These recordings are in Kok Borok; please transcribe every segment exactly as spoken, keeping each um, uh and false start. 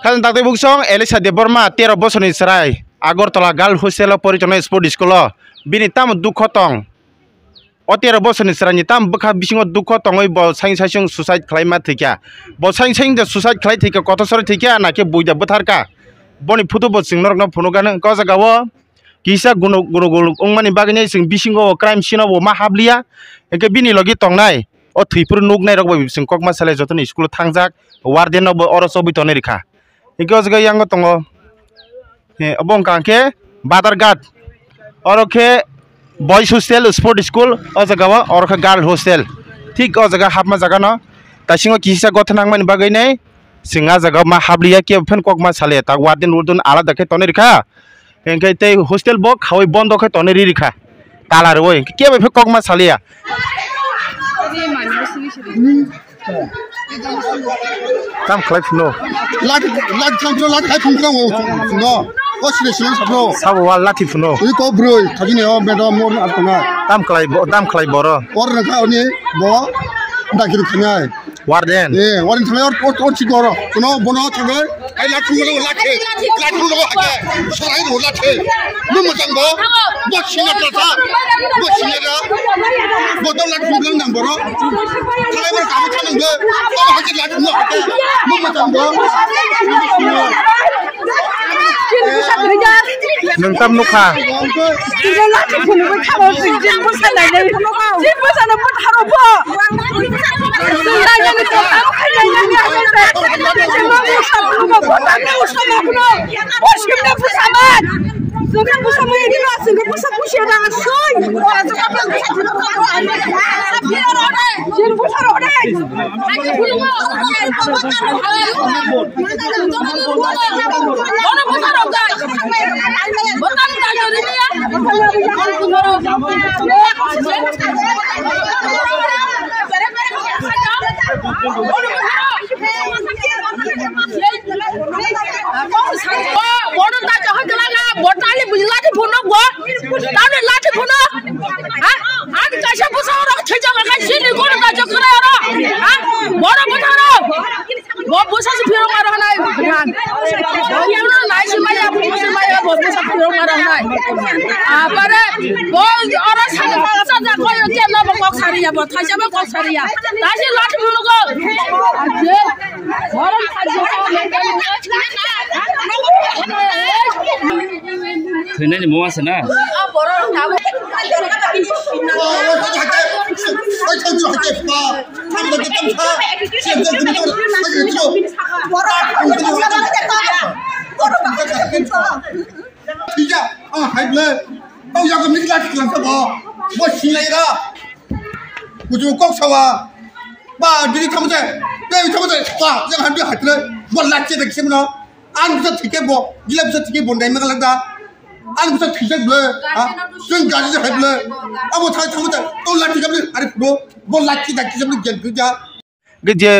Khajang dakti buksong Elisha Debbarma, tero bosorni chwrai, Agartala Girls Hostel o pori tongnai sport school o. Bini tamo dukho tong? O tero bosorni chwraini tamo bwkha bisingo dukho tongwi bo saing saisung suicide khlaima thwikha. Bo saing saing da suicide khlai thwikha, kotor sori thwikha, na khe buida bwtharkha. Boni photo bo chwng norokno phunukgano. Hwnkhe o jaga o kisa gunu gunu gunu wngmani bagwi chwng bisingo crime scene o bo ma habliya. Hwnkhe bini logi tongnai o thwiphuru nuknai rok bai chwng kokma salai, jotoni school o thangjak, warden no bo oro chobwi tonwi rikha. Hwnkhe o jaga yango tongo, he, obo wngkha hwnkhe Badharghat. Oro khe boys hostel, sport school, o jaga o, oro khe girl hostel. Thik o jaga hapma jaga no, taisingo kisa gotha nangmani bagwi nai chwng a jaga o ma habliya, kebo phano kok ma saliya, ta warden wurden alada khe tonwi rikha. Hwnkhe tei hostel bo khaui bondo khe tonwi ri rikha. Tala rwui kebo phano kok ma saliya. Tam khlai phano. Lati, lati thang phano, lati khai phano, no. O sile sile sa phano. Sabo wa lati phano. Ui ko broi, thagi ne o bedo mor ar tanga. Tam khlai bo, tam khlai boro. Or na kha oni bo. Da kiru khanai. Warden. Eh, warden thang or, or, or chigoro. Kono bono thang. Ai lati phano lati. Lati phano hake. Sarai ro lati. Nung machang bo. Bo sina kata. Bo sina da. Bo to lati phano nang boro. Thang boro kamu thang bo. Bo hake lati phano hake. Nung machang bo. Nwng tam nukha? Bono ta chahai kala na, botali bujla ti phone bo. Tani lati phone. Ha? Ani kaisa busa oro thai jala kai sini kono ta chakra oro. Ha? Boro busa oro. Bo busa si phiro maro hanai. Bo busa nai si maya, bo busa maya, bo busa phiro maro hanai. Apare bo oro sa sa ja ko yo ke no bo kok sariya, bo thaja bo kok sariya. Tasi lati phone ko. Thwinani muma se na? Thwija, ah, hai ble. Tau yago mik lati klan sa bo. Bo sinai ra. Kuju kok sawa. Ba, bini thamu je. Bini thamu je. Ba, yang han bi hatre. Bo lati de kisimno. Ang bisa thike bo. Gila bisa thike bo ndai magalak da. Ang bisa thijak ble. Ha? Sing gaji je hai ble. Abo thai thamu je. Tau lati kami. Are bo. Bo lati da kisimno gel bija. Hwnkhe je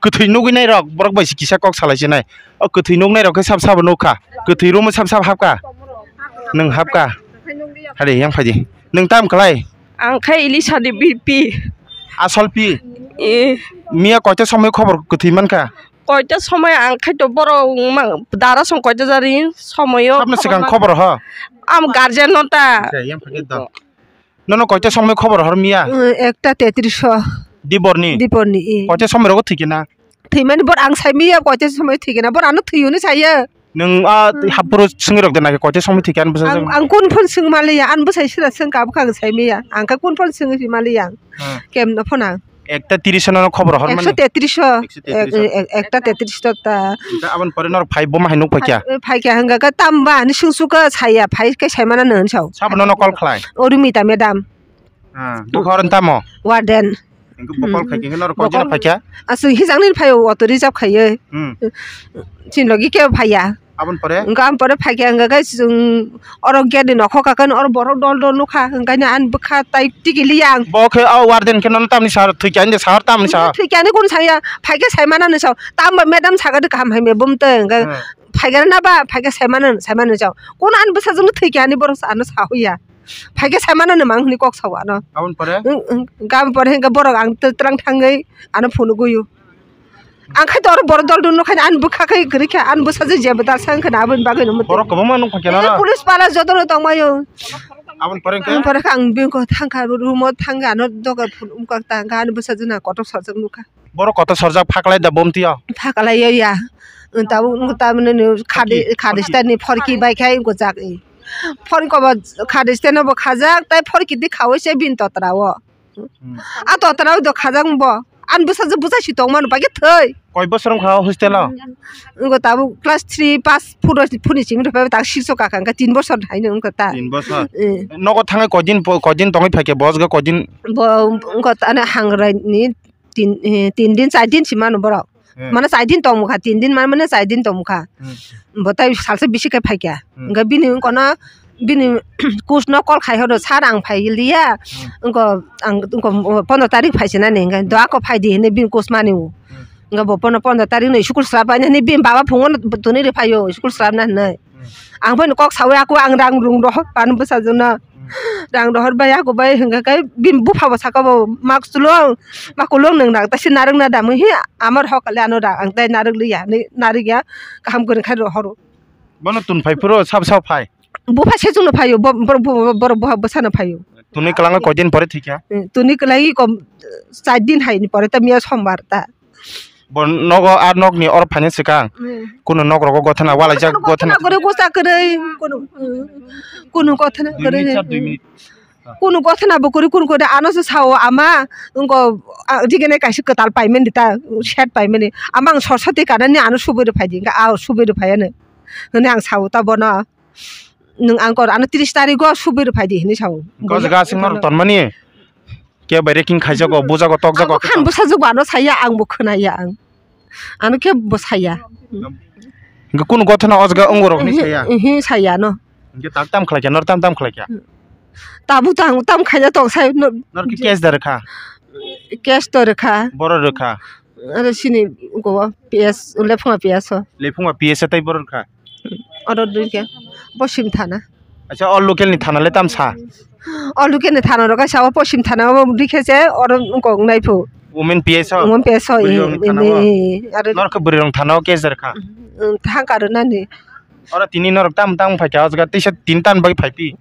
kwthwi nugwi nai rok borok bai se kisa kok salai se nai. O kwthwi nuknai rok khe sab sabo nukha. Kwthwi room o sab sab hapkha. Nwng hapkha. Hari yang phaidi. Nwng tam kwlai? Ang khe Elisha ni B P. Asol pi? Eh. Miya koita somoi khobor kwthwi mankha? Koita somoi ang khe to borok ma-, dara song koita jari somoio. Sabno swkang khobor ho? Am guardian no ta. Yang phaidi to. Nono koita somoi khobor hor miya? Uh, ekta tetris o. Diborni? Diborni, i. Koita somoi rogo thwikhe na? Thwimani bor ang sai miya koita somoi thwikhe na. Bor ano thwiyo ni saya. Nwng a haphuru swngwi rok de na koita somoi thwikhe ani bwsajwk? Ang, ang kun phone swng maliya, ani bwsai sira swng ka bwkha ang sai miya. Ang kha kun phone swngwi maliya. Hmm. Kem no phone ang. Ekta tiris o nono khobor hor mani? Ekso tetris o. Ekso tetris o. Ek-, ek-, ekta tetris o ta. Hwnkhe aboni pore norok phai bo ma hai nuk paikha? Phai, phai kha hwnkha khe tamo ba ani sung suk khe saya, phai khe sai mana nw hwn sao. Sabo nono call khlai? O Rumita madam. Ah, bo khorang tamo? Warden. Hwnkhe bo call khai khe norok koi jora phaikha? Aswk hijak nini phai o auto reserve khaiwi. Hmm. Chini logi kebo phaiya. Aboni pore? Hwnkhe aboni pore phaikha hwnkhe chwng oro gate ni nokhok kha khe oro borok dol dol nukha, hwnkhe ani bwkha tai tigi liya ang. Bo khe o warden khe nono tamni sahor thwikha, ani sahor tamni sahor? Thwikha ani kunu sangya, phaikhe sai mana ni sao. Tamo madam sakha de kaham hai me bumtwi hwnkhe. Hmm. Phaikha na ba, phaikhe sai mana, sai mana sao. Kunu ani bwsajwk no thwikha ani borok ano sahuya. Phaikhe sai mana no mang hwnwi kok sao ano. Aboni pore? Hwnkhe aboni pore hwnkhe borok ang twrang thangwi ano phunugwi o. Ang khai to oro borok dol dol no khai ani bwkha khai kwrwi kha, ani bwsajwk jeba dal sang khana aboni bagwi no muti. Borok kwbangma nukha khe Eh, nana. Police pala joto no tongmaio. Aboni pore khe? Ang pore kha ang bini ko thangkha room o thangkha ano doga phun umkha tangkha ani bwsajwk na kotor sajwk nukha. Borok kotor sajwk phaklai da bomtio. Phaklai ya ya. Tabuk tamni khadi khadi sita ni phorki bai khai go jak. Phorki ko khadi sita no bo khajak tai phorki di khawi se bin totra o. Hmm. A totra o do khajak bo. An bwsajwk bwsai si tongmani bagwi thwi. Koi bosor wngkha o hostel o? Ngo tabuk class three, pass, four, four ni simi rwphai tak six o kakha wngkha, tin bosor haino wngkha ta. Tin bosor. Eh. Nogo thangwi koidin po-, koidin tongwi phaikhe bosgo koidin? Bo wngkha ta ano hangrai ni tin, eh, tin din, char din si mano borok. Hmm. Mane char din tongmukha, tin din mane, mane char din tongmukha. Hmm. Bo tai salsa bisi khe phaikha. Hmm. Hwnkhe bini wngkha no bini coach no call khai horo, "Sir, ang phai liya." Hmm. Wngkha ang wngkha pondro tarik phai sinani, hwnkhe, "Do ako phai di," hinwi bini coach mani o. Hmm. Hwnkhe bo pono pondro tarik no school srap bai hinwi bini baba phungo no twnwi rw phaio school srapna hinwi. Hmm. Ang bai no kok sawi ako ang rang rung rohor pano bwsajwk no. Hmm. Rang rohor bai ako bai hwnkhe kai bini bupha bo saka bo, "Mak chulong, ma kulong nwng rang taisi narwk na da?" Mui hi amar hok le ano rang ang tai narwk liya hinwi narwk ya kaham kwrwng khai rohoro. Bono tun phai phuru sab sab phai. Bupha sejongno phaio, bo-, bo-, bo-, borok buha bwsano phaio. Tuni kwlangwi koidin pore thwikha? Eh, tuni kwlangwi kom, char din haini pore ta miya sombar ta. Bo nogo ar nokni oro phaina swkang. Hmm. Kunu nok rogo gothana walaijak, gothana gothana kwrwi, gosa kwrwi, kunu, hmm, kunu gothana kwrwi. Dui minute, sir, dui minute. Kunu gothana bo kwrwi, kunu kwrwi ano se sao ama, wngko, ah, digene kaisa kwtal paimani ta, set paimani. Ama ang sor sati kanani ano subui rw phaidi, hwnkhe ah, subui rw phaiya no. Hwnwi ang sao ta bono. Nwng ang kor ano tris tarigo subui rw phaidi hinwi sao. Gos gasing norok tonmani. Kebo bai raking khaijago, bujago, tokjago. Ang bo khan bwsajwk bo ano saya, ang bo khwnaya ang. Ano khe bo saya. Hwnkhe kunu gothana o jaga wngorok hinwi saya? Ihi, ihi, saya no. Hwnkhe tak tam khlaikha, nor tam tam khlaikha? Tabuk tang tam khaina tong sai no. Nor khe case da rwkha? Case to rwkha. Boro rwkha? Aro sini go P S, Lephunga P S o. Lephunga P S o tei boro rwkha? Oro dui khe Poschim thana. Acha, o local ni thana le tam sa? O local ni thana rok kaisa o Poschim thana o dui khe se oro wngkok nai phu. Women P S o? Women P S o, Bwrwi rok ni thana o? Aro nor khe bwrwi rok thana o case rwkha? Thang karo nani. Oro tini norok tam tam phai kha o jaga tisa tin tan bai phai pi.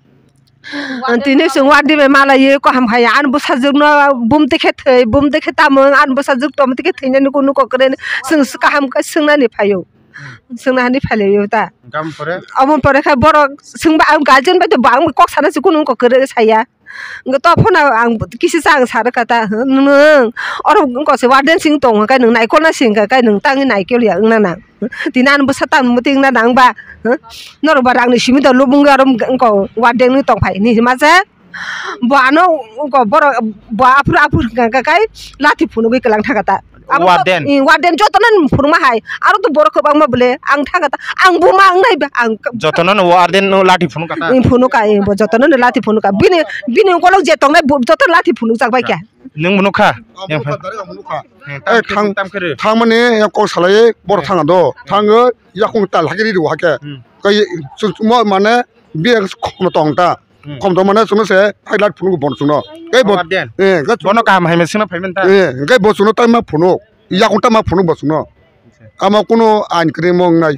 Ang tini chwng warden bai malaiwi kaham khai, ani bwsajwkno bumtwi khe thwi, bumtwi khe tamo, ani bwsajwk tongmotwi khe thwinani kunu kok kwrwi, chwng kaham khe swngnani phaio. Swngnani phailaio ta. Gam pore? Omo pore khe borok swngba ang guardian bai to bo ang kok sana se kunu kok kwrwi saya. Wngkha to phano ang kisa sa ang sa rwkha ta, nwng oro wngkha se warden sing tong khe nwng naikolna sing khe nwng tangwi naikol ya wngna nang. Tini ani bwsa tang muti wngna nang ba, huh? Norok ba rangni simi da lubung aro wngko warden ni tong phai ni hima se. Bo ano wngko borok bo aphuru aphuru hwnkha khe kai lathi phunugwi kwlang thangkha ta. Abo to, warden? Eh, warden jotono ni phunukma hai. Aro to borok kwbangma bole ang thangkha ta. Ang buma wngnai ba ang. Jotono no warden no lathi phunukha ta? Eh, phunukha, eh, bo jotono no lathi phunukha. Bini, bini ukolok je tongnai bo jotono lathi phunukjak bai kha. Nwng bo nukha? Ang bo nukha, direct ang bo nukha. Eh, thang-, thangmani kok salai borok thanga do. Thangwi yakung tal hakhe ri rw hakhe. Hmm. Kai chwng mo mane biya khokno tong ta. Hmm. Khokno tong mane chwngno se hai lat phunuk bono chwngno. Kai bo, eh, bono kaham hai mane singna phai manta. Eh, kai bo chwngno tai ma phunuk. Yakung ta ma phunuk bo chwngno. Ama kuno ain kwrwi mo wngnai.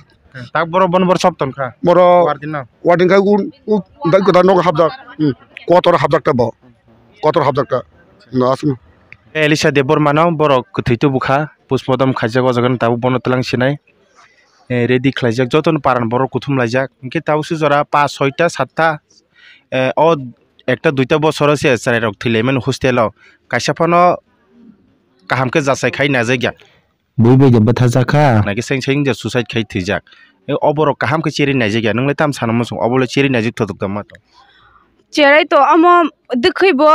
Tak borok bono bor sop tongkha. Borok warden no. Warden khai un, un, dai kwtal nogo hapjak. Hmm. Kotor hapjak ta bo. Kotor hapjak ta. No asmo. Elisa Debbarma no borok kwthwi tubu kha. Postmortem khaijak o jaga no tabuk bono twlang sinai. Eh, ready khlaijak joto no paran borok kuthum laijak. Hinkhe tabuk se jora pas, soita, satta, eh, o ekta duita bosoro se chwrai rok thwi laimani hostel o. Kaisa phano kaham khe jachai khai najak ya. Bui bai de bwthajak kha. Naikhe seng seng de suicide khai thwijak. E, o borok kaham khe cherwi naijak ya. Nwng le tam sana muchung, obo le cherwi naijak thotok tongma tong. Cherai to omo dwkhwi bo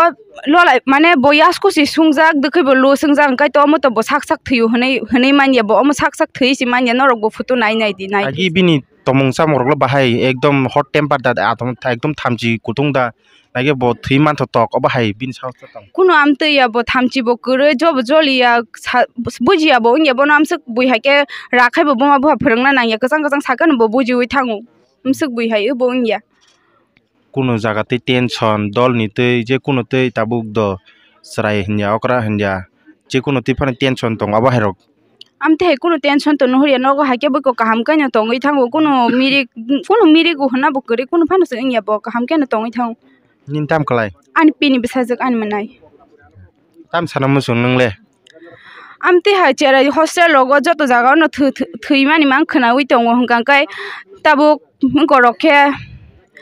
lolai, mane bo yasku si sungjak, dwkhwi bo lo sungjak, hwnkhe to omo to bo sak sak thwiyo hwnwi, hwnwi manya bo. Omo sak sak thwi si manya, norok bo photo nai nai di, nai. Agi bini tomung chamung rok le bahai ekdom hot temper da, atom ekdom thamchi kutung da. Naikhe bo thwi manthotok, obo hai bini saos tong. Kuno amtwi ya bo thamchi bo kwrwi, jobo joli ya, sa-, buji ya bo wng ya, bono amswk bui hai khe rakhai bo buma buha phwrwngna nang ya, kwchang kwchang sakhe no bo bujiui thango, amswk bui hai bo wng ya. Kuno jaga twi tension, dol ni twi, je kuno twi tabuk do chwrai hwn ya, okra hwn ya, je kuno twi phano tension tongo, abo hai rok. Amtwi hai kunu tension to nuhurya, nogo hai khe buiko kaham khe no tongwi thango, kunu mirik, kunu mirik o hwnna bo kwrwi, kunu phano se wngya, bo kaham khe no tongwi thango. Nini tam kwlai? Ani pini bwsajwk ani mwnai. Tam sana muchung nwng le? Amtwi hai cherai hostel rogo joto jaga ono thwi-, thwi-, thwimani mang khwnawi tongo hwnkha khe tabuk wngkorok khe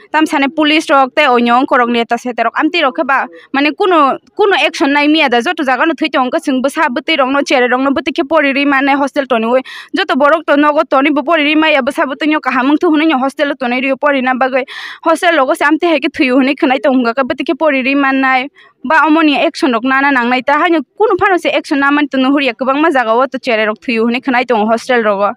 tam sani police rok tei onyo wngkorok neta seta rok amtwi rok khe ba mane kunu, kunu action nai miya da joto jaga no thwi tongo chwng bwsa bwtwi rok no cherai rok no bwtwi khe pori ri mannai hostel toniwi joto borok to nogo tonibo pori ri maya bwsa bwtwi no kaham wngthu hwnwi no hostel o tonwi rio porina bagwi hostel rogo se amtwi hai khe thwi o hwnwi khwnai tongo hwnkha khe bwtwi khe pori ri mannai. Ba omoni action rok nana nangnai ta haino kunu phano se action namani to nuhurya kwbangma jaga o to cherai rok thwi o hwnwi khwnai tongo hostel rogo.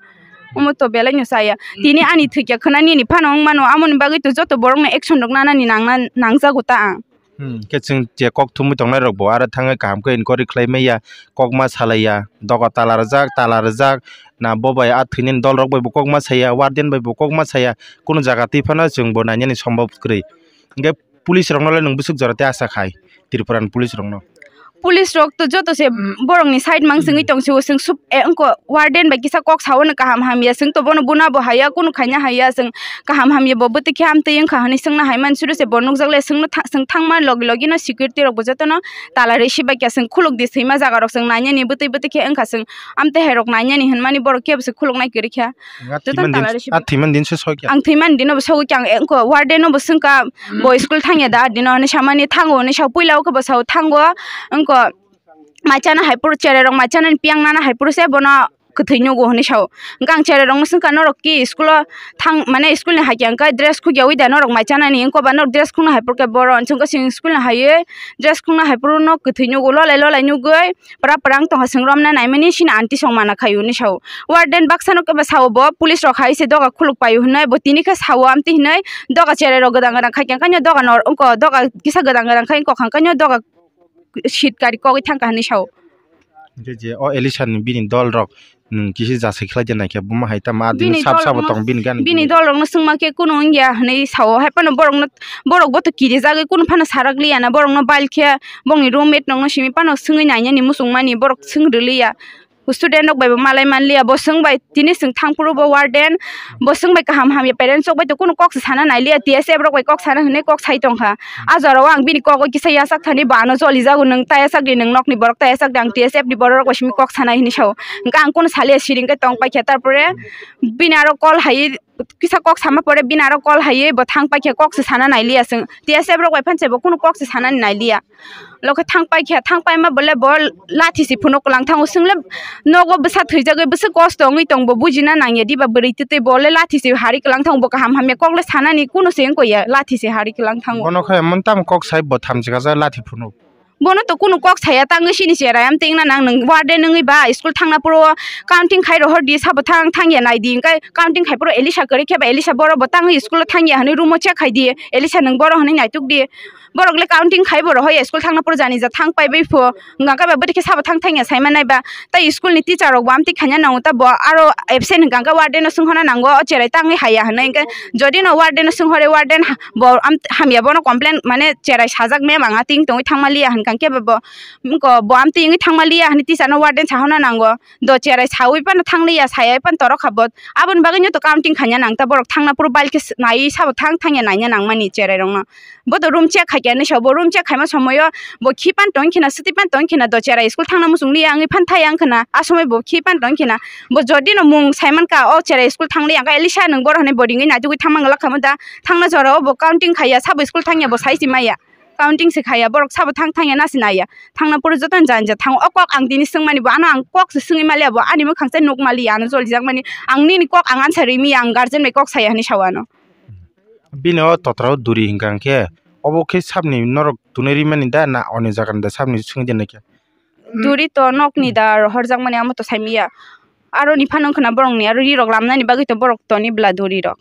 Omo to belai no chaya. Tini ani thwikya khwna nini phano wng mano, amoni bagwi to joto borok no action rok nanani nangna nangjago ta ang. Hmm, khe chwng je kok thumwi tongnai rok bo aro thangwi kaham khe inquiry khlai maya, kok ma salaiya, doga tala rwjak, tala rwjak, na bo bai a thwinani dol rok bai bo kok ma saya, warden bai bo kok ma saya, kunu jaga twi phano chwng bo nainani sombab kwrwi. Hwnkhe police rok no le nwng bwswk jora tei acha khai Tripura ni police rok no. Police rok to joto se borok ni side mang sengwi tong sio, chwng sup, eh, wngko warden bai kisa kok sao no kaham hamya, chwng to bono buna bo haya, kunu khaina haya, chwng kaham hamya bo bwtwi khe amtwi wngkha hwnwi swngna hai man suru se bo nukjak le, chwng no tha-, chwng thangma logi logi no security rok bo joto no tala risi bai khe chwng khuluk di swima jaga rok chwng nainani bwtwi bwtwi khe wngkha, chwng amtwi hai rok nainani hwnmani borok kebo se khuluk nai kwrwi kha. Joto no tala risi bai khe. Ang thwiman din se soi kha. Ang thwiman dino bo sogwi khe ang, eh, wngko warden no bo swngkha, bo school thangya da dino hwnwi samani thango hwnwi sa puila o khe bo sao thango wngko. Mai chana hai phuru cherai rok mai chana ni piyang nana hai phuru se bono kwthwi nugo hwnwi sao. Hwnkhe ang cherai rok no swngkha norok ki school o thang mane school ni hai khe hwnkhe dress khukya wi da norok mai chana ni wngkha ba norok dress khukna hai phuru khe boro hwnwi swngkha chwng school ni hai wi dress khukna hai phuru no kwthwi nugo lolai lolai nugwi pura pura wng tongkha chwng romna naimani chini aunty song mana khai hwnwi sao. Warden baksa no kebo sao bo police rok hai se doga khuluk pai hwnwi bo tini khe sao amtwi hwnwi doga cherai rok gwdang gwdang khai khe hwnkhe doga nor wngkha doga kisa gwdang gwdang khai wngkha hwnkhe doga seat gari kogwi thangkha hinwi sao. Hwnkhe je o Elisha ni bini dol rok nwng kisa jasai khlai de naikhe buma hai tamo adino sab sabo tong bini gani bini dol rok no swngma khe kunu wngya hinwi sao hai phano borok no borok bo to kirijagwi kunu phano sarak liya na borok no bail khe bongni roommate rok no simi phano swngwi nainani muchung mani borok swng rwliya. Student rok bai bo malai manliya, bo swng bai tini swng thang phuru bo warden, bo swng bai kaham hamya parents rok bai to kunu kok se sana nailiya, T S F rok bai kok sana hinwi kok sai tongkha. A jora o ang bini kogo kisa yasak thani bo ano joli jago, nwng ta yasak di, nwng nokni borok ta yasak di, ang T S F ni borok rok bai simi kok sanai hinwi sao. Hwnkhe ang kunu saliya siring khe tong paikha, tarpore bini aro call hai kisa kok sama pore bini aro call hai bo thang paikha, kok se sana nailiya, swng T S F rok bai phan se bo kunu kok se sanani nailiya. Lokhe thang paikha, thang paima bole bo lathi se phunuk kwlang thango. Chwng le nogo bwsa thwijagwi bwswk kosto wngwi tong bo bujina nangya diba bwrwi twtwi bo le lathi se hari kwlang thango, bo kaham hamya kok le sanani kunu se wngkha ya, lathi se hari kwlang thango. Bono khe emon tamo kok sai bo thamchi kaisa lathi phunuk. Bono to kunu kok saya tangwi sini cherai am tingna nang nwng warden wngwi ba school thangna phuru counting khai rohor di sabo thang thangya nai di hwnkhe counting khai phuru Elisha kwrwi khe ba Elisha borok bo tangwi school o thangya hinwi room o check khai di Elisha nwng borok hinwi naituk di. Borok le counting khai bo rohor ya school thangna phuru jani ja thang pai bai pho. Hwnkha khe ba bwtwi khe sabo thang thang ya sai manai ba. Tai school ni teacher rok bo amtwi khaina nango ta bo aro absent hwnkha khe warden no swngkhorna nango o cherai tangwi haya hinwi. Hwnkhe jodi no warden no swngkhore warden ha-, bo am-, hamya bono complain mane cherai sajak mem ang a ting tongwi thangma liya hwnkha khe bo, bo amtwi wngwi thangma liya hinwi teacher no warden sahorna nango. Do cherai sawi phano thangliya, sayai phano torok kha bo. Aboni bagwino to counting khaina nang ta borok thangna phuru bail khe s-, nai sabo thang thangya naina nangmani cherai rokno. Bo to room check khaikha hinwi sao, bo room check khaima somoio bo khi pan tong khina, swtwi pan tong khina, do cherai school thangna muchung liya wngwi phan thaya wng khna, a somoi bo khi pan tong khina. Bo jodi no mung saiman kha, o cherai school thangliya, wngkha Elisha nwng borok hinwi bo ringwi naitugwi thangma glak kha mo da, thangna jora o bo counting khaiya, sabo school thangya bo sai si maya. Counting se khaiya, borok sabo thang thangya nasi naiya. Thangna phuru jotono jani ja thango. O kok ang tini swngmani bo, ano ang kok se swngwi maliya bo, ani mwkhang se nuk maliya, ano jolijak mani. Ang nini kok ang answer rimi, ang guardian bai kok saya hinwi sao ano. Bini o totra o duri hwnkha hwnkhe, obo khe sabni norok tunui rimani da na oni jaga ni da sabni swngwi de naikhe? Duri to nokni da rohorjak mani, amo to saimiya. Aro ni phano wngkha na borok ni aro ri rok lamnani bagwi to borok toni bwla duri rok.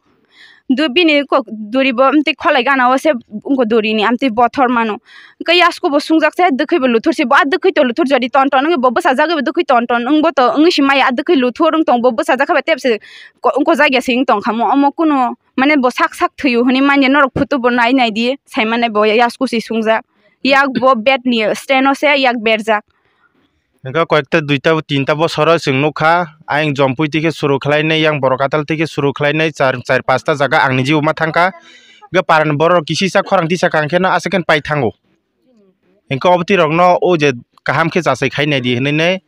Du-, bini kok duri bo amtwi kholai gana o se wngkha duri ni amtwi bothor mano. Hwnkhe yasku bo sungjak se dwkhwi bo luthur se bo a dwkhwi to luthur jodi ton ton wngwi bo bwsajagwi bo dwkhwi ton ton wngbo to wngwi se maya a dwkhwi luthur wng tong bo bwsajak khe ba tebse ko-, wngkha jagya se wng tong kha mo omo kunu mane bo sak sak thwi o hinwi manya norok photo bo nai nai di sai mane bo yasku se sungjak yak bo bed ni stand o se yak berjak. Hingke koyekta duita tinta bosoro chwng nukha, ayang jompui twi khe suru khlainai, yang borok atal twi khe suru khlainai, char, char pasta jaga ang niji uma thangkha. Hingke parani borok kisisa khorang tisa kang kheno aswk khe pai thango. Hingke obo twi rokno o je kaham khe jachai khainai di hinui nai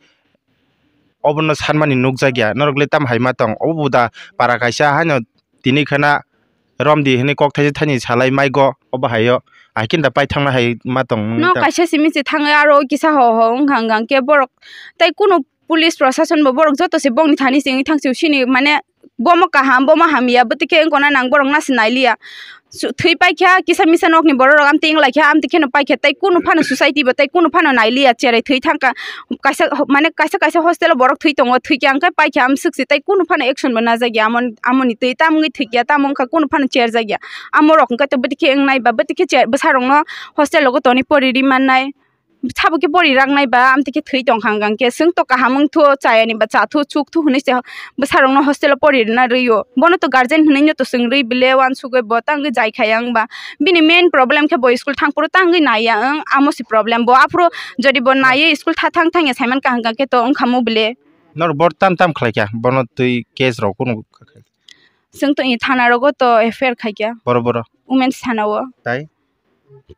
obono sanmani nukjakya, norok le tamo hai ma tong, obo buda para kaisa haino tini khana romdi hinui kok thaisa thaini salai maigo obo haio, hai khe da pai thangna hai ma tong nung No ta. Kaisa simi se thangwi aro kisa ho ho wngkha wngkha khe borok tei kunu police prosason bo borok joto se bongni thani simi thangsi sini mane bomo kaham bomo hamya bwtwi khe wngkona nang borok nasi nailiya. Su-, thwi paikha kisa misa nokni borok rok amtwi wnglaikha amtwi kheno paikha tei kunu phano society bo tei kunu phano nailiya cherai thwi thangkha. Kaisa ho-, mane kaisa kaisa hostel o borok thwi tongo, thwi khe ang khe paikha amswk se tei kunu phano action bo najak ya amon-, amoni twi tam wngwi thwi kya tam wngkha kunu phano cherjak ya. Amorok hwnkhe to bwtwi khe wngnai ba bwtwi khe che-, bwsarokno hostel o toni pori ri mannai. Sabo khe pori raknai ba amtwi khe thwi tongkha hwnkha hwnkhe chwng to kaham wngthu chayani ba chathu chukthu hwnwi se bwsarokno hostel o pori rwna rwio. Bono to guardian hwnwi no to chwng rwi bile uansugwi bo tangwi jai khaya wngba. Bini main problem khe bo school thang phuru tangwi naiya wng amo se problem bo aphuru jodi bo naiwi school tha thang thangya saiman kaham kaham khe to wngkha mo bile. Norok bor tam tam khlai kha, bono twi case rok kunu kha kha. Chwng to i thana rogo to F I R khai kha. Boro boro. Women's thana o. Tai?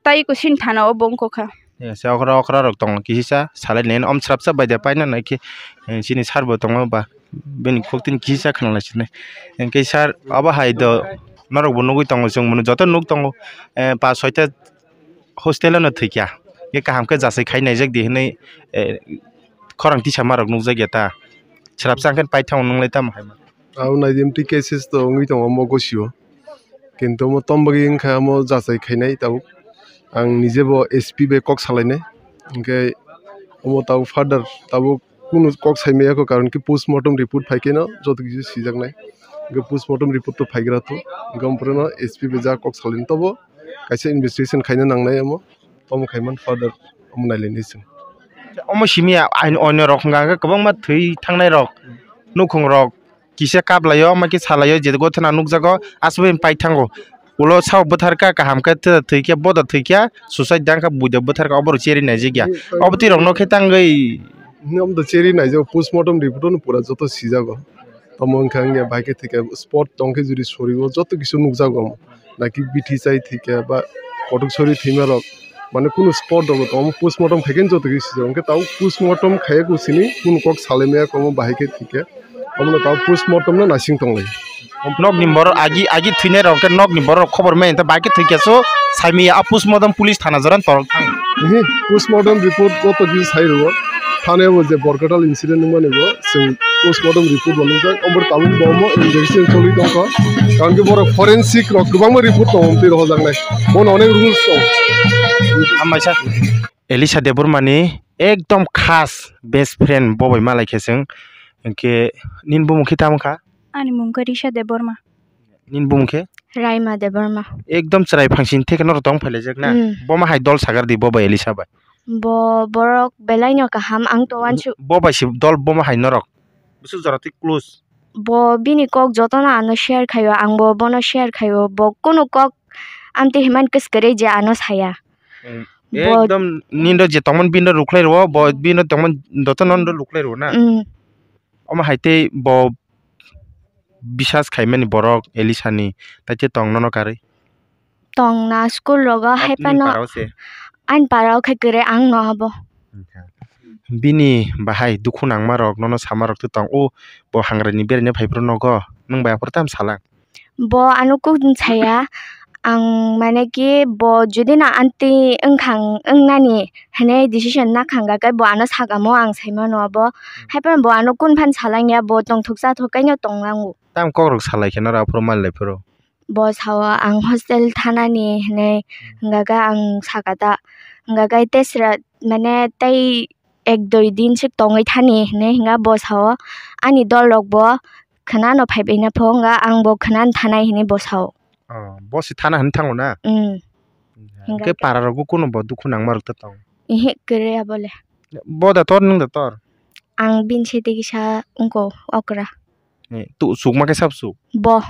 Tai kusin thana o bo wngkha. Yes, okra okra rok tongo kisa salai nen om srapsa bai de paina nai khe, eh, chini sir bo tongo ba bini khuk tin kisa khna lai sinai. Hwnkhe sir abo hai do norok bo nugui tongo chwng munu joto nuk tongo, eh, pas soita hostel o no thwikya, khe kaham khe jachai khai naijak di hinui, eh, khorang tisa ma rok nukjak ya ta. Srapsa hwnkhe paithang nunglai tamo hai ma. Abo nai di M T cases to wngwi tongo omo gosio. Kintu omo tombagwi wngkha omo jachai khainai tabuk. Ang nije bo S P bai kok salainai. Hwnkhe omo tabuk further tabuk kunu kok saimaya kho, karon ki postmortem report phai khe no joto kisu sijaknai. Hwnkhe postmortem report to phaigra to. Hwnkhe omo phuru no S P bai ja kok salainai tobo. Kaisa investigation khaina nangnai omo, omo khaiman further omo nailainai chwng. Omo simi a-, ain-, onyo rok hwnka hwnkhe kwbangma thwi thangnai rok, nukhung rok kisa kap laio, omo khe sa laio, je gothe nang nukjago, aswk bai pai thango. Ulo sao bwtharkha, kaham khe thwi khe, boda thwi khe, suicide dang kha, buida bwtharkha, obo rok cherwi naijak ya. Obo twi rok no khe tangwi. Omo to cherwi naijak, postmortem report no pura joto sijago. Omo wngkha wngya bai khe thwikha spot tong khe juri sori o joto kisu nukjago omo. Naki bithi chai thwikha ba kotok sori thwima rok mane kunu spot rok bo tongo, postmortem khai khe joto kisu sijak. Hwnkhe tabuk postmortem khaiya kusini kunu kok salai maya omo bahai khe thwikha. Omo no tabuk postmortem no naising tonglai. Nokni borok agi agi thwinai rok khe nokni borok khobor maya hwnkhe bai khe thwikha so saimaya a postmortem police thana jora torok thang. Ehe, postmortem report joto kisu sai rwo. Thane bo je Borkatal incident wngmani bo chwng postmortem report bo nukjak. Omo tabuk bo omo investigation choli tongkha. Karon khe borok forensic rok kwbangma report tongo, twi rohojaknai. Bono onek rules tongo. Hambai sa. Elisha Debbarma ni ekdom khas best friend bo bai malai khe chwng. Hwnkhe nini bumung khe tamo kha? Ani mung khe Risha Debbarma. Nini bumung khe? Raima Debbarma. Ekdom chwrai phangsini theke norok tong phailaijak na? Mm. Bo ma hai dol sagar di bo bai Elisha bai? Bo borok belai no kaham, ang to uansuk. Bo bai se dol bo ma hai norok? Bwswk jora twi close? Bo bini kok jotono ano share khaio, ang bo bono share khaio. Bo kunu kok amtwi himani kwskwrwi je ano saya. Mm. Bo ekdom nini je tongmani bini rukhlai rwo, bo bini tongmani jotono rukhlai rwo na? Mm. Omo hai tei bo bisas khaimani borok Elisha ni, tai khe tong nono karwi? Tong na school rogo. Abo hai nini phano para o se? Ani para o khe kwrwi ang no abo. Bini bahai dukhu nangma rok nono sama rok tong o, bo hangra ni beraina phai phuru nogo, nwng bai aphuru tam sala? Bo ano kok saya, ang mane ki bo jodi na anti wngkha wngnani hinwi decision nakha hwnkha khe bo ano sakamo ang saimano abo. Hmm. Haiphano bo ano kunu phano salangya, bo tongthok chathok kaino tonglango. Tamo kok rok salai khe noro aphuru mal lai phuru? Bo sao ang hostel thanani hinwi, hmm, hwnkha khe ang saka ta, hwnkha khe tesra mane tei ek dui din sik tongwi thani hinwi hwnkha bo sao. Ani dol rok bo khwnano phaibaina pho wngkha, ang bo khwnano thanai hinwi bo sao. Oh, bo se thana hinwi thango na? Mm. Hwnkhe para rok bo kunu bo dukhu nangma rok ta tong? Ihi, kwrwi abo le. Bo da tor, nwng da tor? Ang bini side kisa wngkho okra. Eh, tu chukma khe sab chuk? Bo.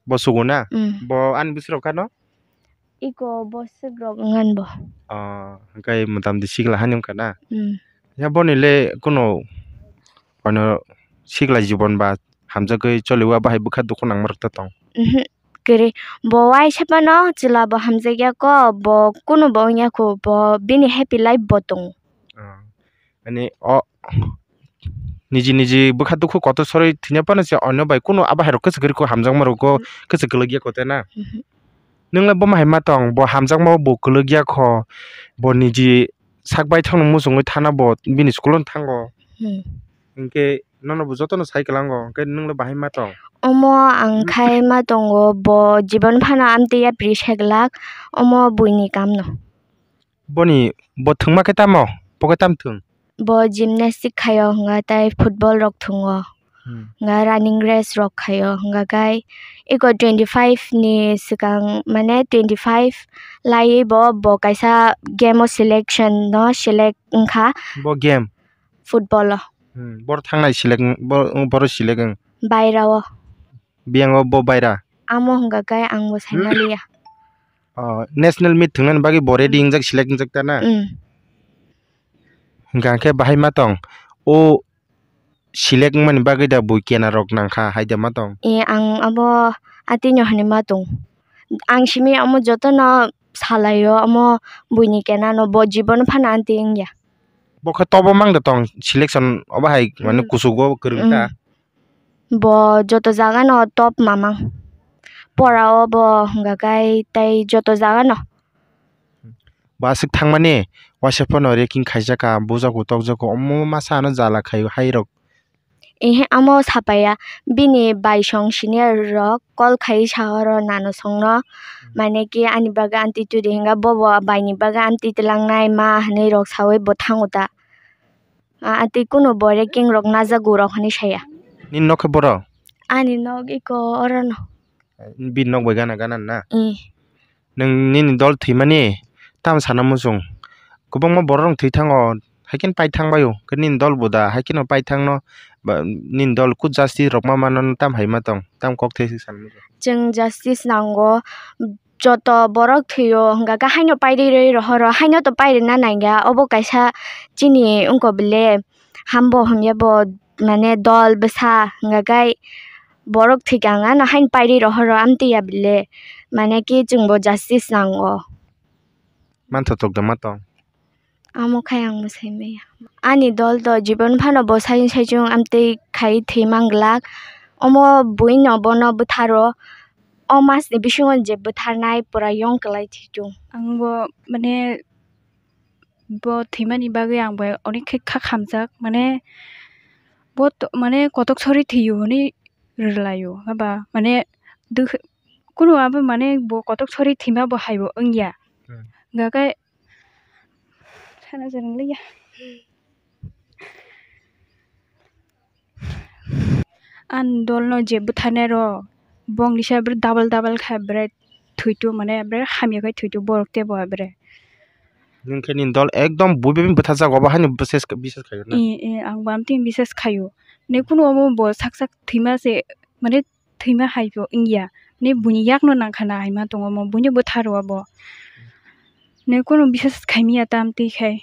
Bo sugo na? Mm. Bo ani bwswk rok kha no? Iko bwswk rok wngkha bo. Ah, hwnkhe mwtam di sikla hani wngkha na? Mm. Ya boni le kuno ono sikla jibon ba hamjagwi choliwa bahai bwkha dukhu nangma rok ta tong. Mhm. Kwrwi. Bo waisa phano chwla bo hamjakya kho, bo kuno bo wngya kho, bo bini happy life bo tongo. Ah. Ani o niji niji bwkha dukhu kotor sori thwina phano se onno bai kuno abo hai rok kwchwk kwrwi kho hamjakma rok kho Hmm. kwchwk kwlwk ya kho te na. Mhm. Nwng le bo ma hai ma tong, bo hamjakma bo kwlwk ya kho, bo niji sak baithang no muchungwi thana bo bini school o thango. Hmm. Hinkhe nono bo jotono sai kwlango, hinkhe nwng le bahai ma tong? Omo ang khai ma tongo, bo jibon phano amtwi yapri se glak, omo buini kamno. Boni bo thwngma khe tamo? Bo khe tam thwng? Bo gymnastic khaio, hwnga tai football rok thwngo, Hmm. hwnga running race rok khaio, hwnga kai eko twenty five ni swkang, mane twenty five laiwi bo, bo kaisa game o selection no select wngkha. Bo game? Football o. Hmm, boro thangnai select wng, bo-, boro select wng. Baira o. Biyang o bo baira? Amo hwnga kai ang bo saimaliya. Oh, national meet thwngnani bagwi bo ready Hmm. wngjak, select wngjak ta na? Hmm. Hwnkha khe bahai ma tong? O select wngmani bagwi da bui kena rok nangkha hai da ma tong? E, ang abo atino hinwi ma tong. Ang simi amo jotono salaio, amo buini kena no bo jibon phano amtwi wngya. Bo khe tobo mang da tong selection obo hai mane Hmm. kuchugo kwrwng ta. Hmm. Bo joto jaga no top mamang. Pora o bo hwnga kai tei joto jaga no. Bo aswk thangmani waisa phano ranking khaijak kha, bujago tokjago, omo masa ano jala khaio hai rok. Ehe, amo sapaya bini bai song senior rok call khai sa oro nano songno, mane ki ani bagwi amtwi twi di hinga, bobo baini bagwi amtwi twlangnai ma hinwi rok sawi bo thango ta. A, atwi kuno bo ranking rok najago rok hinwi saya. Nini nok khe boro? Ani nok iko orono. Bini nok bai gana gana na? Eh. Nwng nini dol thwimani tamo sana muchung? Kwbangma borok rok thwi thango, hai kheno pai thang bai o, khe nini dol bo da hai kheno pai thang no, ba, nini dol kut justice rok ma mano tam hai ma tong, tam kok thai se sana muchung? Chwng justice nango, joto borok thwio hwnga khe haino pairwi rwi rohoro, haino to pairwna nangya, obo kaisa chini wngkha bele. Hambo hamya bo mane dol bwsa hwnga khe borok thwikha hwnga no haino pairwi rohoro amtwi ya bele, mane ki chwngbo justice nango. Manthotok da ma tong? Amo khai ang mwsai maya. Ani dol to jibon phano bo sai sai chwng amtwi khai thwi mang glak. Omo buino bono bwtharo, o mas ni bisingo je bwtharnai pura yong kwlai thwi chwng. Ang bo mane bo thwimani bagwi ang bai onek khe kha khamjak, mane bo to, mane kotok sori thwiyo hinwi rwlaio, haba mane dukh-, kunu abo mane bo kotok sori thwima bo haibo wngya. Hmm. Hwnkha khe sana se rwngya. Ani dol no je bwtharnai rok, bongni se bwrwi double double khe bwrwi thwitu, mane bwrwi hamya khe thwitu borok teibo bwrwi. Nwng khe nini dol ekdom bui bai bwtharjak, obo haino bises, bises khaio na? Ee, ee, ang bo amtwi bises khaio. Ni kunu omo bo sak sak thwima se, mane thwima hai bo wngya. Ni buini yakno nangkha na hai ma tongo omo, buini bwtharo obo. Ni kunu bises khaimya tam twi khai.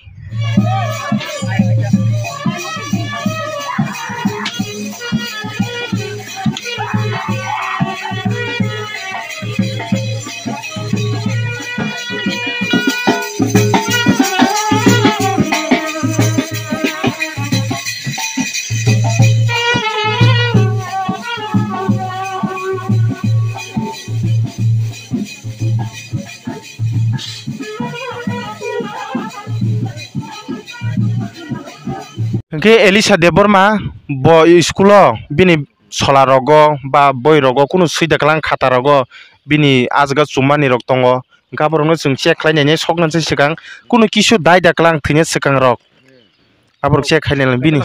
Hwnkhe Elisha Debbarma bo school o bini sola rogo ba boi rogo kunu swi da kwlang khata rogo bini ah jaga chumani rok tongo. Hwnkhe aborokno chwng check khlai nai nai soknani swkang kunu kisu dai da kwlang thwina swkang rok. Aborok check khlai nai bini,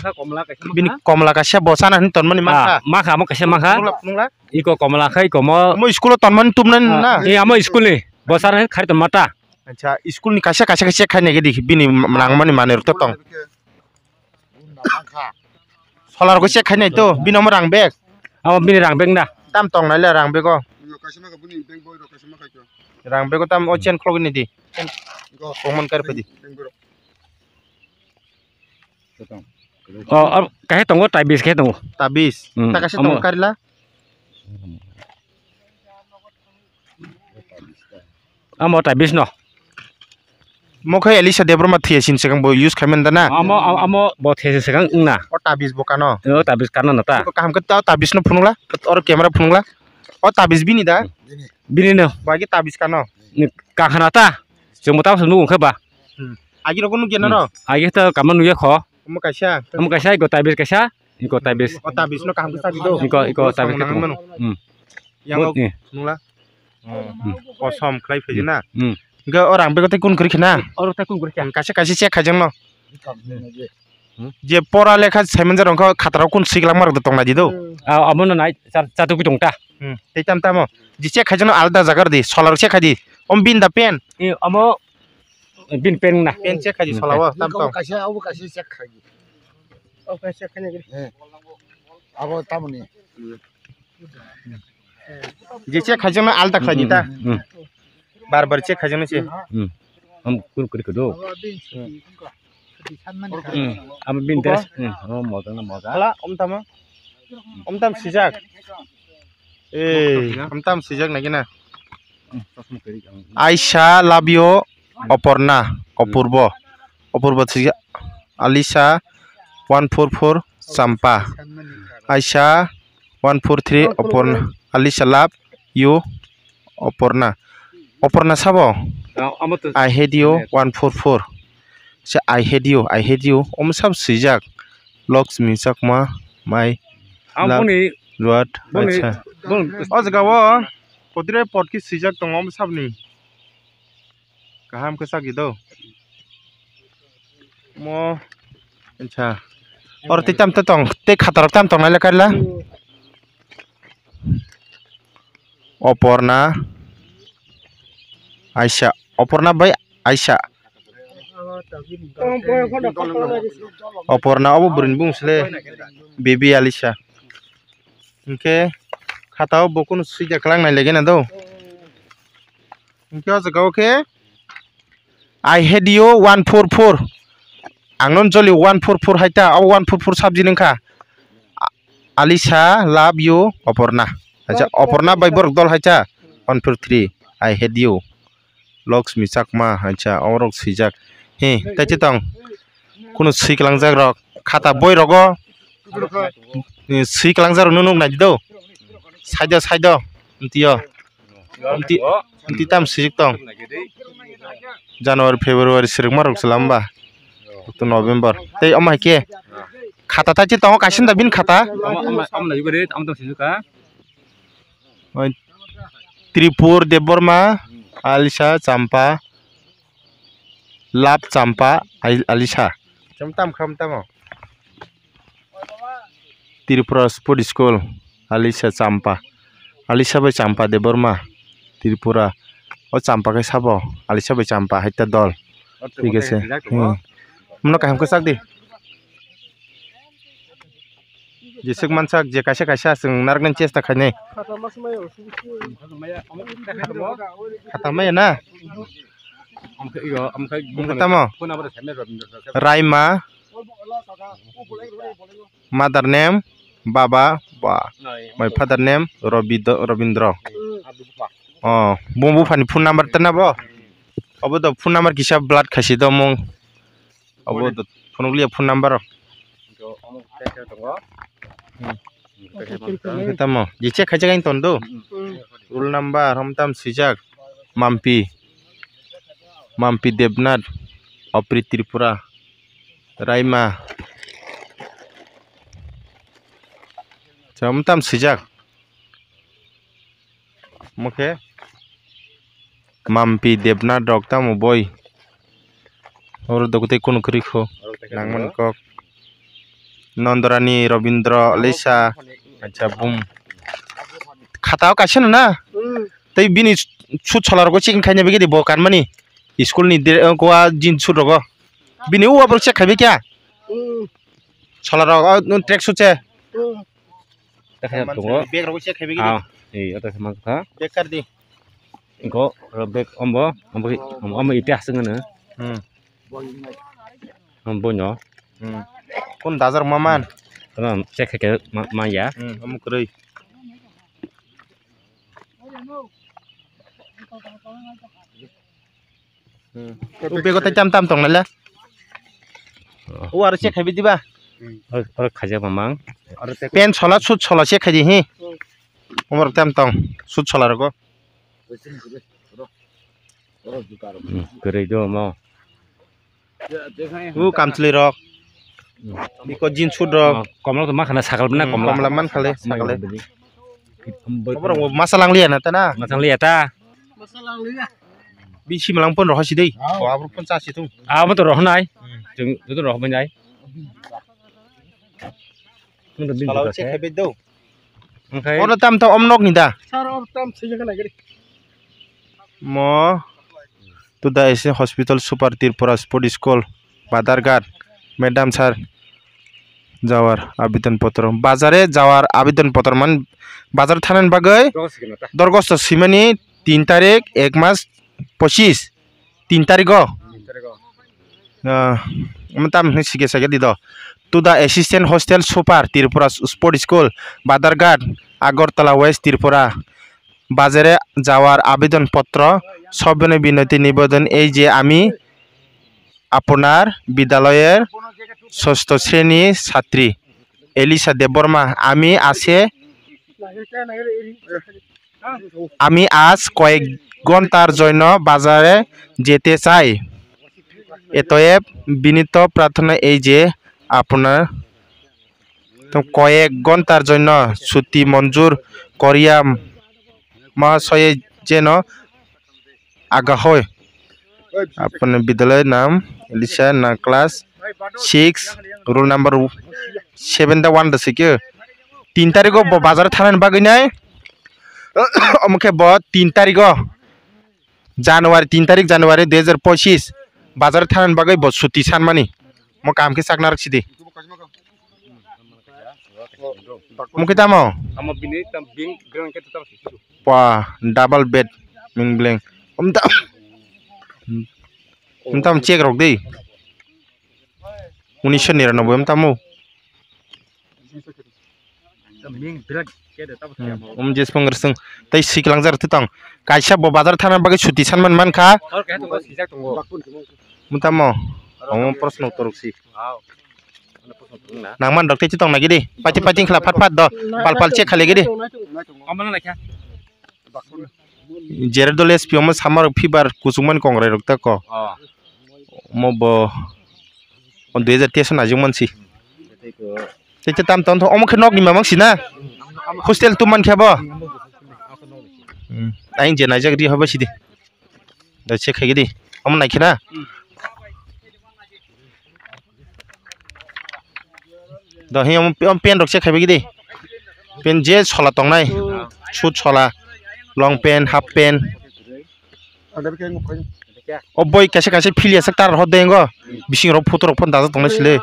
bini komla kaisa bo chana hinwi tonmani mankha. Ah, mankha, amo kaisa mankha. Phunukla, phunukla. Iko komla khai komo. Omo school o tonmani tubnani na? Ah, eh, amo school ni. Bo chana khai tonma ta. Acha, school ni kaisa kaisa khe check khai nai gidi bini nangmani manwi rok to tong. Solar ko check khai nai to, bini omo rang bag. Amo bini rang bag na. Tam tong nai le rang bag o. Rang bag o tam o chain khulok ni di. Chain. Kongman kar pedi. Bini rang bag o. O, o, kaisa tongo, tabis kaisa tongo. Tabis. Hmm, Ta kaisa amo. Tongo karila. Amo tabis no. Mo khe Elisha Debbarma thwiya sin swkang bo use khai man da na? Amo, amo, amo bo thwiya sin swkang wng na. O tabis bo kano? O tabis kano na ta? Kaham khe ta tabis no phunukla. Oro camera phunukla. O tabis bini da? Bini no. Bai khe tabis kano? Ni kahana ta? Chwng bo ta nukung khe ba? Hmm. Agi rok nukya na ro? Agi ta kama nukya kho. Omo kaisa. Omo kaisa, iko tabis kaisa, iko tabis. O tabis no kaham khe chak di do. Iko, iko tabis khe tongo. Hmm. Yang o nungla. Hmm. Kosom khlai phaidi na. Hmm. Hingke o rang bego tei kun kwrwi khna? Oro tei kun kwrwi kha. Kaisa kaisa check khaijak no. Hmm. Je pora lekha saimanjak rok khatarok kun siklang marok tong nai di do. Ah, amo no nai, char, char tugui tong ta. Hmm. Tei tam tamo. Je check khaijak no alda jaga di, solar check khai di. Om bin da pen. Eh, amo bin pen na. Pen check khai di, hmm, solar o, tam tam. Kaisa, abo kaisa check khai di. Abo tamoni. Je check khaijakno alta khlai di ta. Hmm, hmm, hmm. Bar bar check khaijakno se. Hmm. Am kun kuri kudo. Hmm. Am bin dress. Hmm. Oh, moja na moja. Hala, om tamo. Om tam sijak. Eh, om tam sijak nagina. Aisha, love you, Oporna, Opurbo. Opurbo sijak. Alisa, one four four, Champa. Aisha, one four three, Oporna. Alisa, love you, Oporna. Oporna sabo? Ah, amo to. I hate you, one four four. Se I hate you, I hate you. Omo sabo swijak. Loks mi chakma, my love, Ruat, acha. O jaga o, kodire pot ki swijak tongo, omo sabni. Kaham khe chak di do. Mo, acha. Oro tei tam tong, tei khatarok tam tong nai le karla. Oporna, Aisha. Oporna bai Aisha. Oporna obo bwrwini bung sle, Bibi Alisa. Hingke khatao bo kunu swijak kwlak nai legena do. Hingke o jaga o khe, I hate you one four four. Ang non joli one four four hai ta, o one four four sabji nung kha. A-, Alisa, love you, Oporna. Acha, Oporna bai borok dol hai ta, one four three, I hate you. Loksmi Chakma, acha, orok swijak. He, tai chi tong. Kunu swi kwlangjak rok. Khata boi rogo. Eh, swi kwlangjak rok nung nai di do. Saido, saido. Mtio. Mti, mti tam sijik tong. January, February sirikma rok se lamba. To November. Tei omo hai khe. Khata tai chi tongo kaisa da bin khata. Amo, amo, amo nai gori, amo tong sijik ka. Oi, Tripur Debbarma, Alisa Champa, Love Champa, Al-, Alisa. Cham tam kham tamo. Tripura Sport School, Alisa Champa. Alisa bai Champa Debbarma, Tripura. O Champa khe sabo, Alisa bai Champa hai ta dol. Thik ase. Hmm. Mano kaham khe chak di. Jeswk mansak je kaisa kaisa chwng narwknani chesta khainai. Khatamaya na? Tamo? Raima. Mother name Baba, ba. My father name Robido-, Robindro. Oh, bung buphani phone number tana bo? Obo do phone number kisa blood khaisi do mung. Obo do phunukliya phone number rok. Tamo, je check khaijak ani ton do. Roll number, hom tam swijak. Mampi. Mampi Debnath, Opri Tripura, Raima. Cham tam swijak. Mokhe Mampi Debnath rok tamo boi. Oro dokotwi kunu kwrwi kho. Nangmani kok. Nondorani Robindro Lesa. Acha bum. Khata o kaisa no na? Hmm. Tei bini sut solar go chicken khaina bigidi bo kanmani. School ni de-, ko a jeans sut rogo. Bini u abro check khaibi kya? Hmm. Solar rogo, o, track sut se. Hmm. Bag rogo check khaibi gidi. Ah, eh, ata sama kha. Bag kar di. Ko, bag ombo, ombo, ombo ite asung na. Hmm. Ombo no. Hmm. Kun dajar maman. Tama check khe ma, ma ya. Hmm, omo kwrwi. Hmm. O bego tai tam tam tong nala. O aro check khai bi diba? Aro, aro khaja mamang. Pen sola sut sola check khai di hi. Omor tam tong sut sola rogo. Hmm, kwrwi do mo. U kamchwlwi rok. Biko jeans suit rok. Oh, komla to ma khana sakal bana Hmm, komla. Komla man khale, sakale. Bini. Oborok bo masa langliya na ta na? Masa langliya ta. Bisi malang pon roho si dei. Oh, abro pon cha si tung. Abo to roho nai. Hmm. Jeng, jeng roho nai. Tong to bini Kalau jaka check se. Hebe do. Oke. Oro tam ta om nok ni da. Sir, oro tam sejak na gari. Mo to the S C Hospital Super Tripura Sport School, Badarghat, Madam Sir, jawar abidon potro. Bazare jawar abidon potro man bazar thanan bagwi dorgosto simani tin tarik ek mas pochis, tin tarigo. Ah, omo tam hwnwi sike sake di do. To the Assistant Hostel Super Tripura Sport School, Badarghat, Agartala West Tripura. বাজারে যাওয়ার আবেদনপত্র, সবিনয় বিনতি নিবেদন এই যে আমি আপনার বিদ্যালয়ের ষষ্ঠ শ্রেণীর ছাত্রী এলিসা দেববর্মা। আমি আছে, আমি আজ কয়েক ঘন্টার জন্য বাজারে যেতে চাই। অতএব বিনীত প্রার্থনা এই যে আপনার তো কয়েক ঘন্টার জন্য ছুটি মঞ্জুর করিয়া মহাশয়ে যেন আজ্ঞা হয়। আপনার বিদ্যালয়ের নাম এলিসা না class six, roll number seven দা ওয়ান দা সিকে। তিন তারিখও ব-, বাজারে থানার বাগৈ নাই। অমুকে ব তিন তারিখও জানুয়ারি, তিন তারিখ জানুয়ারি দুই হাজার পঁচিশ, bazar thanani bagwi bo chuti sanmani. Mo kaham khe chakna rwk sidi. Mo khe tamo? Amo bini tam bing grang khe tam sisi. Pa, double bed, ming bleng. Om ta-, om tam check rok di. Unisho niranoboi om tamo? Bing berak khe de tamo. Hmm, um, jeswng rswng. Tei siklang jar tong. Kaisa bo bazar thana bagwi chuti sanman mankha. Tor khe to sijak tongo. Mutamo. Omo proshno torok si. Wow. Nangman rok tei tong nagidi. Pati pati khla phat phat do. Pal pal check khali gidi. Omo na kha. Jere dole S P omo samar fever kuchukmani kongrai rok ta ko. Oh. Omo bo o dui hajar teis najwk mansi. Tei te tam tong omo khe nokni mamang sina. Hostel tu man khe bo. Hmm. Aing je naijak ri haba sidi. Da check khai gidi. Omo nai khe na. Do hi omo pe-, omo pant rok check khai bai gidi. Pant je sola tongnai. Suit sola, long pant, half pant. O boi kaisa kaisa philya sak tar ho dengo. Bising rok photo rok phano dajak tongnai sile.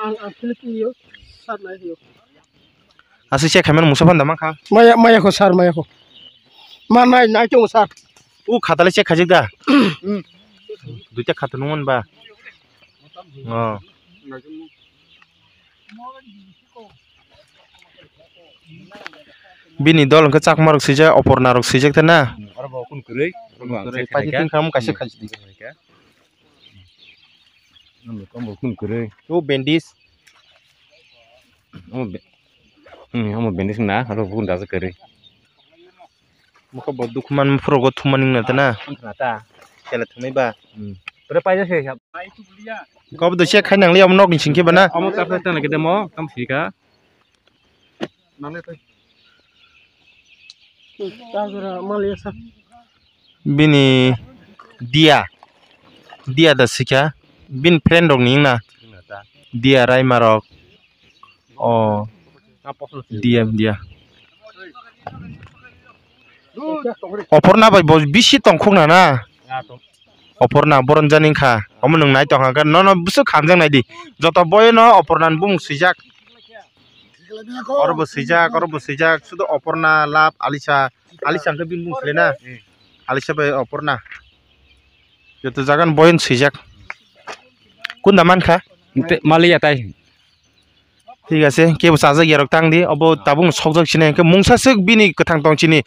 Aswk check khaimani musa phano da mankha. Maya, maya kho sir, maya kho. Ma nai, nai tongo sir. O khatale check khaijak da. Hmm. Duita khata nungmani ba. Oh. Bini dol hwnkhe Chakma rok swijak, Oporna rok swijak ta na. Oro bo kun kwrwi. Kun kwrwi. Paikhe tingkha omo kaisa khaisidi. Omo kun kwrwi. O bandage. Omo be-, hmm, omo bandage na, oro bo kun dajak kwrwi. Mokhe bo dukhuman phuru go thumani wngna ta na. Wngkha ta. Kela thwngnai ba. Hmm. Ore paijak se. Kabo do se khai nang le omo nok ni sing khe ba na. Omo ta phai tang le khe demo, tam sika. Bini dia, dia da sika. Bini friend rok ni wngna. Dia Raima rok. Oh, dia, dia. Oporna bai bo bisi tongkhok na na. Oporna boron jani kha. Omo nwng nai tongkha khe nono bwswk khamjak nai di. Joto boyono Oporna ni bumung swijak. Oro bo swijak, oro bo swijak. Sudo Oporna, Love, Alisa. Alisa hwnkhe bini bumung sile na. Alisa bai Oporna. Joto jaga ni boyono swijak. Kunda mankha? Maliya tai. Thik ase, kebo chajak yarok tang di, obo tabuk no sokjak sini, hwnkhe mungsa swk bini kwthang tong chini.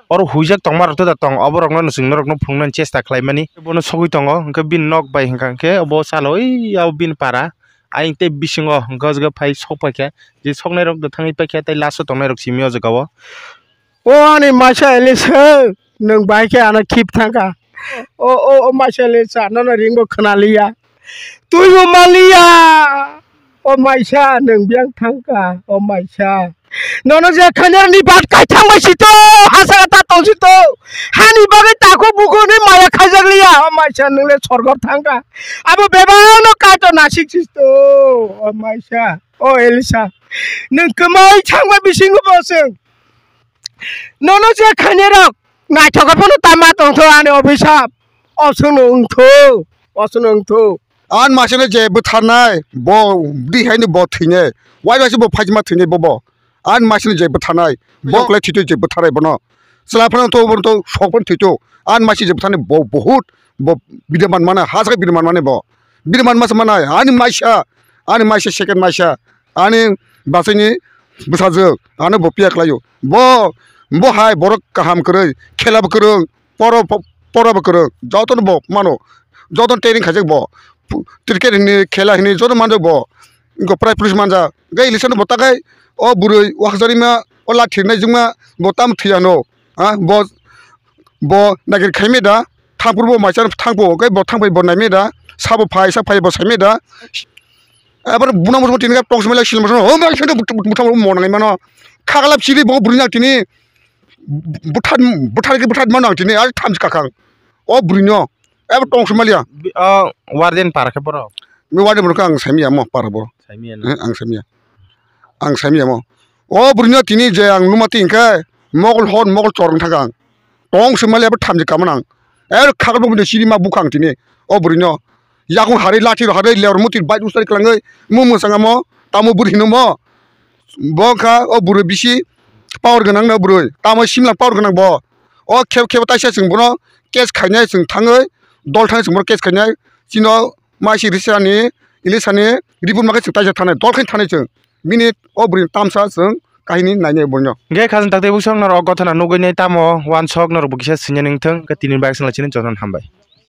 Oro huijak tongma rok to da tong, obo rok no chwng norok no phunuknani chesta khlai mani. Bono sogwi tongo, hwnkhe bini nok bai hwnkha hwnkhe obo chalo oi abo bini para. Ayang tei bisingo hwnkhe o jaga phai sok paikha, je soknai rok da thangwi paikha tei last o tongnai rok simi o jaga o. O ani maisa Elisa, nwng bai khe ano khip thangkha. O, o, o maisa Elisa, nono ringbo khwnaliya. Twibo maliya. O maisa, nwng biyang thangkha. O maisa. Nono je khainarni bat kai thangbai sito, hasa ta tong sito. Hani bagwi takhuk bukhukni maya khaijakliya. O maisa, nwng le sorgo thangkha. Abo bebakno kaito nasik sito. O maisa. O Elisa. Nwng kwmai thangma bisingo bo chwng. Nono je khainai rok naithok phano tama tongtho ani obhisap. Oswkno wngtho, oswkno wngtho. Ani maisano je bwtharnai, bo bwdwi haino bo thwinai. Wai bai se bo phaima thwinai bobo. Ani maisano je bwtharnai, bo kwlai thwitwi je bwtharnai bono. Chwla phano to, bono to sok phano thwitwi. Ani maisi je bwtharnai bo, bo, bo bidya man mana, ha saka bidya man mani bo. Bini manma se manai, ani maisa, ani maisa second maisa, ani basaini bwsajwk, ano bo piya khlaio. Bo, bo hai borok kaham kwrwi, khela bo kwrwng, poro, poro bo kwrwng, jotono bo mano, jotono training khaijak bo. Pu-, cricket hini, khela hini, joto manjak bo. Wngkha prize police manjak. Hwnkhe Elisha no bo takhai, o bwrwi, o hakcharima, o lathi rwnaijwkma, bo tamo thwiya no. Ha, bo, bo naiker khaimai da, thangphuru bo maisa thangphu, hwnkhe bo thangphai bo naimai da, sabo phai, sa phai bo saimai da. Ebar buna muchung tini khe tong sumai lai silma sano, ho mai sano but-, but-, buthang mo nang mano. Khagalap siri bo bwrwi nang tini buthan, buthan khe buthan mano ang tini, ar thamchi kakhang. O bwrwi no, ebar tong sumai liya. Bi-, o warden para khe borok? Mi warden borok ang saimya mo para bo. Saimya no? Eh, ang saimya. Ang saimya mo. O bwrwino tini je ang numa twi hwnkhe mogol hor mogol chor wng thangkha ang. Tong se mali abo thamchi kaman ang. Er khaklo bini siri ma bukha ang tini. O bwrwino yakung harwi lathi rw harwi ler muti bike usari kwlangwi mung mwsang amo tamo bwrwi hino mo. Bo wngkha o bwrwi bisi power gwnang no bwrwi. Tamo simla power gwnang bo. O khebo khebo taisa chwng bono case khainai chwng thangwi dol thangwi chwng bono case khainai. Chino Maisi Risani, Ilisani, Ripun Makai chwng taisa thanai, dol khaini thanai chwng. Bini o bwrwini tamsa chwng kahini nainai bwrwino. Hwnkhe khajang takte bwswk norok o gothana nugwi nai tamo wansok norok bo kisa swinani wngthwng, hwnkhe tini bai swngla chini jotono hambai.